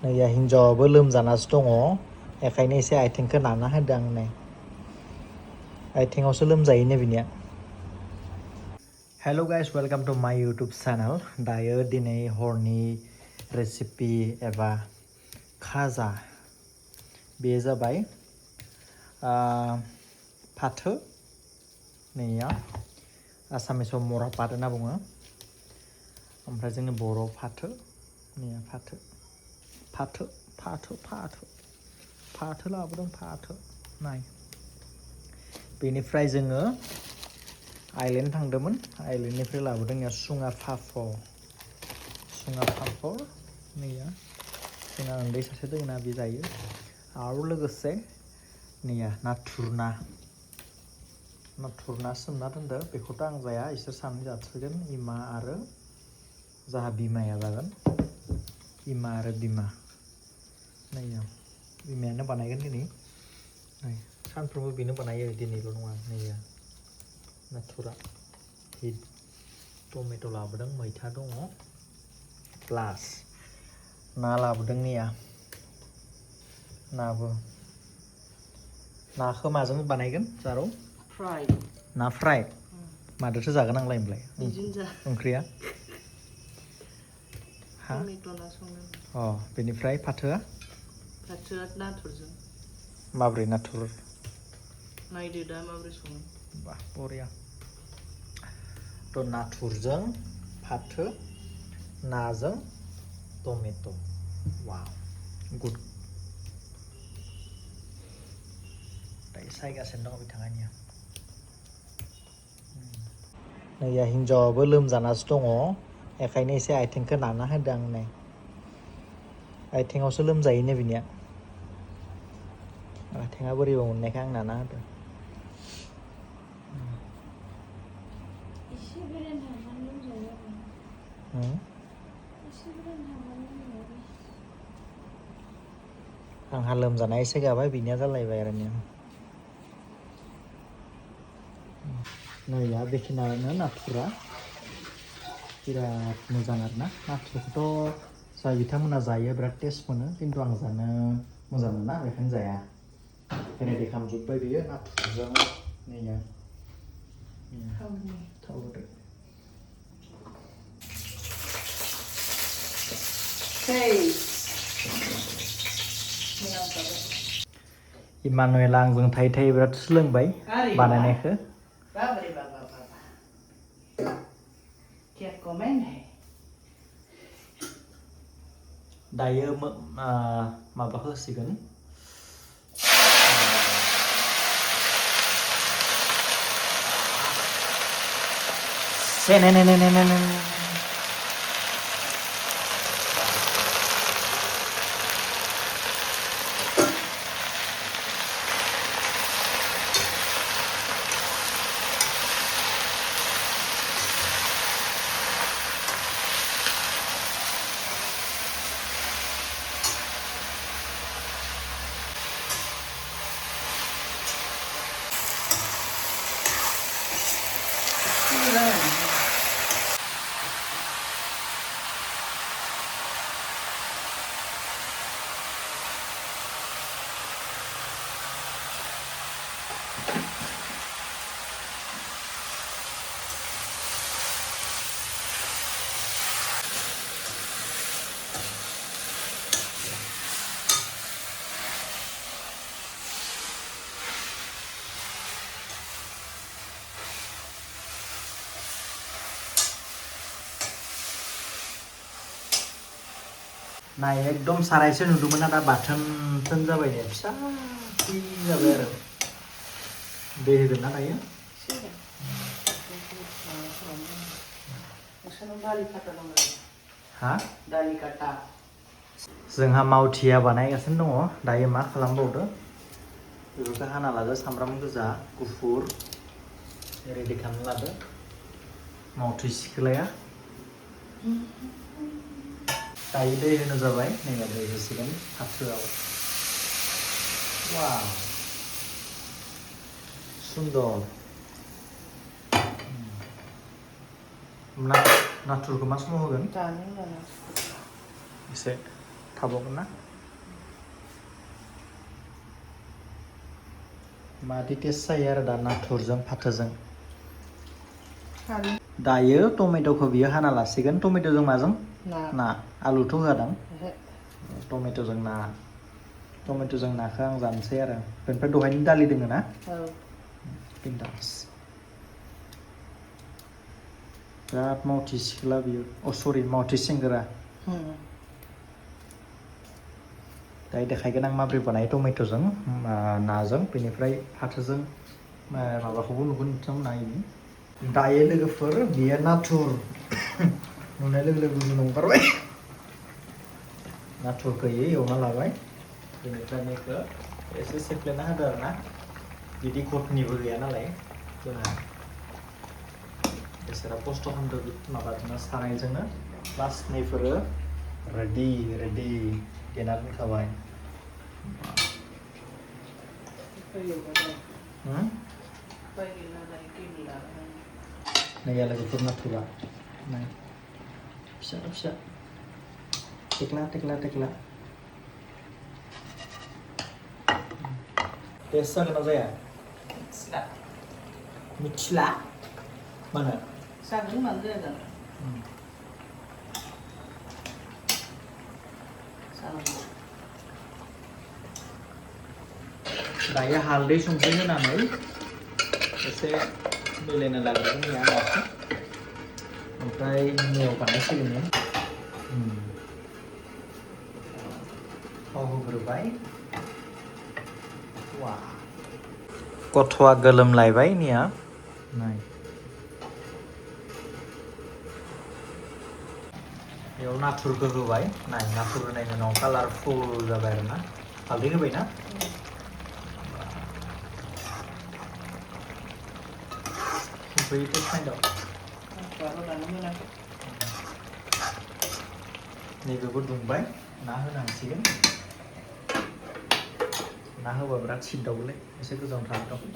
नैया हिन्जावाबो लोमजानासो दङ बेखायनो एसे आथिंखौ नाना होदों आं नै आथिङावसो लोमजायोनो बिनिया हेल' गाइस वेलकाम टू माय यूट्यूब चैनल दायो दिनै हरनि रेसिपि एबा खाजा बेयो जाबाय फाथो नैया आसामिसाव मरा पात होनना बुङो ओमफ्राय जोंनि बर' फाथो नैया फाथो फाथो फाथो फाथो फाथो लाबोदों फाथो नाय बेनिफ्राय जोङो आइलेण्ड थांदोंमोन आइलेण्डनिफ्राय लाबोदों या सुङा फाफर नैया जोंना उन्दै सासे दङ ना बे जायो आरो लोगोसे नैया नाथुर ना सोमना दोनदो बेखौथ' आं जाया इसोर सानै जासिगोन इमा आरो जाहा बिमाया जागोन इमा आरो बिमा नैया बिमायानो बानायगोन दिनै नै सानफ्रोमबो बेनो बानायो दिनैल' नङा नैया नाथुरा टमेट' लाबोदों मैथा दङ प्लास ना लाबोदों नैया नाखौ माजों बानायगोन जारौ ना फ्राय मादोथो जागोन आंलाय होनलाय ओंख्रिया हा बेनिफ्राय फाथोआ नाथुरजों माब्रै नाथुर नायदो दा माब्रै सङो बा बरिया थ' नाथुरजों फाथो नाजों टमेट' वाव गुड दायो सायगासिनो दङ बिथाङानिया नैया हिन्जावाबो लोमजानासो दङ बेखायनो एसे आथिंखौ नाना होदों आं नै आथिङावसो लोमजायोनो बिनिया आथिङा बोरैबा मोननायखाय आं नाना होदों आंहा लोमजानाया एसे गाबाय बिनिया जालायबाय आरो नैया बेखिनियानो नाथुरा बिराद मोजां आरोना नाथुरखौथ' जाय बिथांमोना जायो बिराद टेस्ट मोनो खिन्थु आं जानो मोजां मोना बेखायनो जाया रेडि खालामजोब्बाय बियो नाथुरजों नैया थाव होदो इमानुएला आंजों थायै थायै बिराद सोलोंबाय बानायनायखौ दायो माबाखौ होसिगोन नाय एकदम सारायसो नुदोंमोन ना दा बाथोन जाबाय दे फिसा जाबाय आरो दै होगोन ना दायो हा जोंहा मावथिया बानायगासिनो दङ दायो मा खालामबावदो बेफोरखौ हाना लादो सामब्राम गोजा गुफुर रेडि खालामना लादो मावथि सिखोलाया दायो दै होनो जाबाय नैबा दै होसिगोन फाथोआव वाव सुन्दर नाथुरखौ मा समाव होगोन एसे थाबावगोन ना मादि टेस्ट जायो आरो दा नाथुरजों फाथोजों खारै दायो टमेट'खौ बियो हाना लासिगोन टमेट'जों माजों ना आलुथ' होआदां टमेट'जों ना टमेट'जों नाखौ आं जानोसै आरो बेनिफ्राय दहायनि दालि दोङो ना बिन्दास बिराद मावथि सिख्ला बियो सरि मावथि सेंग्रा दायो देखायगोन आं माब्रै बानायो टमेट'जों नाजों बेनिफ्राय फाथोजों माबाखौबो नुगोन नोंथांमोना इनि दायो लोगोफोर बियो नाथुर नुनाय लोगो लोगो गुजुनो ओंखारबाय नाथुरखौ एवना लाबाय बेनिफ्राय बेखौ एसे सेफ्लेना होदो आरो ना बिदि गथनिबो गैया नालाय जोंहा बिसोरा खस्थ' खालामदों माबाजोंनो सारायजोंनो प्लास नैफोरो रेडि देना दोनखाबाय नैया लोगोफोर नाथुरा नाय फिसा फिसा टेक्ला टेस्ट जागोन ना जाया मिथिला मानो जागोन मानो जाया जानो दायो हालदै संख्रि होनानै एसे मिलायना लाग्रोगोन नाखौ ओमफ्राय नियाव बानायसिगोन थाव होग्रोबाय गथ'आ गोलोमलायबाय निया नाय बेयाव नाथुरखौ होबाय नाय नाथुर होनायनि उनाव कालारफुल जाबाय आरो ना हालदै होबाय ना संख्रि टेस्ट नायदों नैबेबो दुंबाय ना होनांसिगोन ना होबा बिराद सिददावोलै एसे गोजानाव थागोन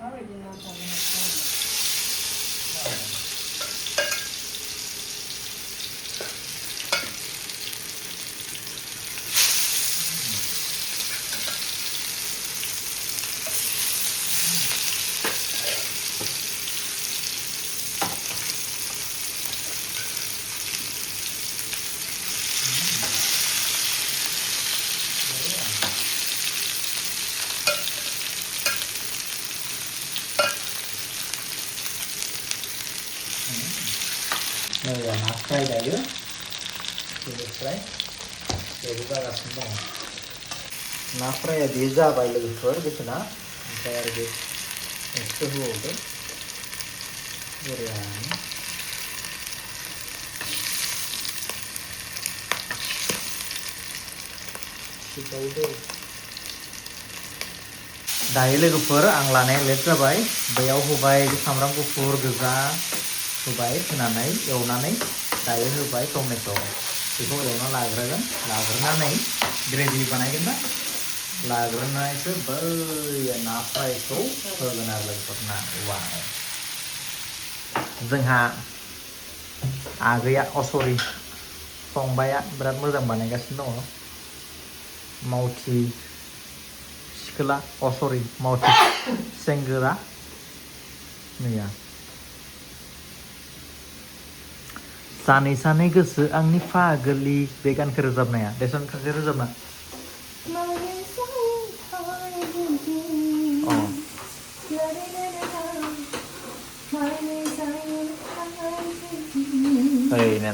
माबायदि ना जानो नैया ना फ्राय दायो बेनिफ्राय बेबो जागासिनो दङ ना फ्राया बेयो जाबाय लोगोफोर बेखौना ओमफ्राय आरो बे एसे होबावदो बरियानो दायो लोगोफोर आं लानाया लेट जाबाय बेयाव होबाय सामब्राम गुफुर गोजा होबाय होनानै एवनानै दायो होबाय टमेट' बेखौ एवना लाग्रोनानै ग्रेभि बानायगोन ना लाग्रोनायसो बै ना फ्रायखौ होगोन आरो लोगोफोर ना जोंहा आगैया सरि फंबाया बिराद मोजां बानायगासिनो दङ मावथि सिख्ला सरि मावथि सेंग्रा नैया सानै सानै गोसो आंनि फागोलि बे गानखौ रोजाबनाया देसन खनसे रोजाबना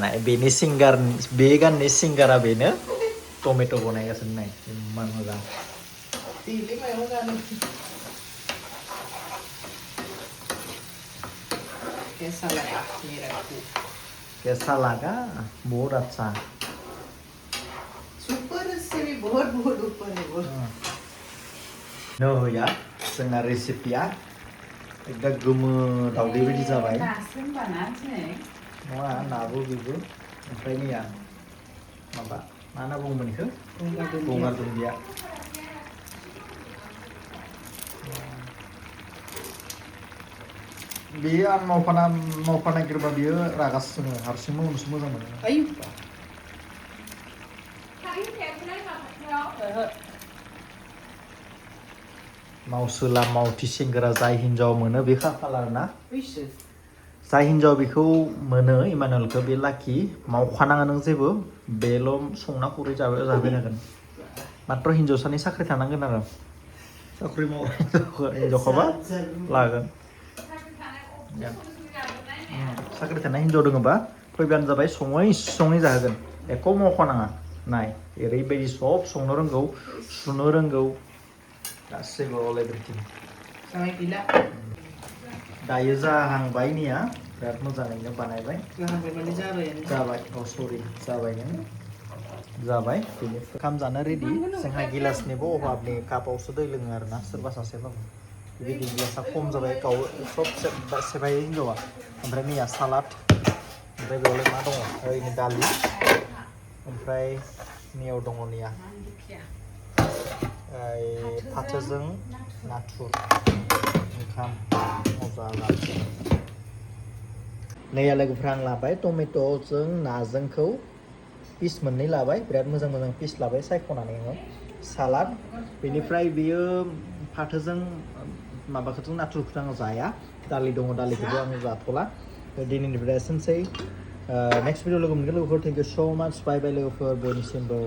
नाय बेनि सिंगार बे गाननि सिंगारा बेनो टमेट' बनायगासिनो नाय इमान मोजां कैसा लगा बहुत अच्छा सुपर से भी बहुत ऊपर है वो नोया जोंना रेसिपिया एकदम गोमो दावदै बायदि जाबाय नङा नाबो बेबो ओमफ्राय मैया माबा मा होनना बुङोमोन बेखौ गंगार दुन्दिया बेयो आं मावफा नागिरबा बियो रागासो जोङो हारसिं मावनोसो मोजां मोनो आयु मावसोला मावथि सेंग्रा जाय हिनजाव मोनो बे खाफाल आरोना बैसो जाय हिनजाव बेखौ मोनो इमानुएलखौ बे लाखि मावखानाङा नों जेबो बेल' संना खुरै जाबाय थागोन मात्र हिनजावसानि साख्रि थानांगोन आरो साख्रि हिनजावखौबा लागोन साख्रि थानाय हिनजाव दङबा फैबानो जाबाय सङै जाहोगोन एख' मावखानाङा नाय ओरैबायदि सब संनो रोंगौ सुनो रोंगौ गासैबो अल एभ्रिथिं जाबाय गैला दायो जाहांबायनिया बिराद मोजाङैनो बानायबाय जाहांबाय माने जाबायानो जाबाय सरि जाबायनो जाबाय बेनिफ्राय ओंखाम जानो रेडि जोंहा गिलासनिबो अभाबनि कापावसो दै लोङो आरोना सोरबा सासेबाबो बेबायदि गिलासा खम जाबाय गाव सब सेबाय हिनजावा ओमफ्राय मैया सालाद ओमफ्राय बेयावलाय मा दङ ओरैनो दालि ओमफ्राय नियाव दङ निया फाथोजों नाथुर ओंखाम मजा जानोसै नैया लोगोफ्रा आं लाबाय टमेट'जों नाजोंखौ पिस मोननै लाबाय बिराद मोजां पिस लाबाय सायख'नानै आङो सालाद बेनिफ्राय बियो फाथोजों माबाखौथ' नाथुरखौथ' आङो जाया दालि दङ दालिखौबो आङो जाथ'ला दिनैनिफ्राय एसेनोसै नेक्स्ट भिडिअ लोगो मोनगोन लोगोफोर थेंक इउ स' माच बाय बाय लोगोफोर बयनिसिमबो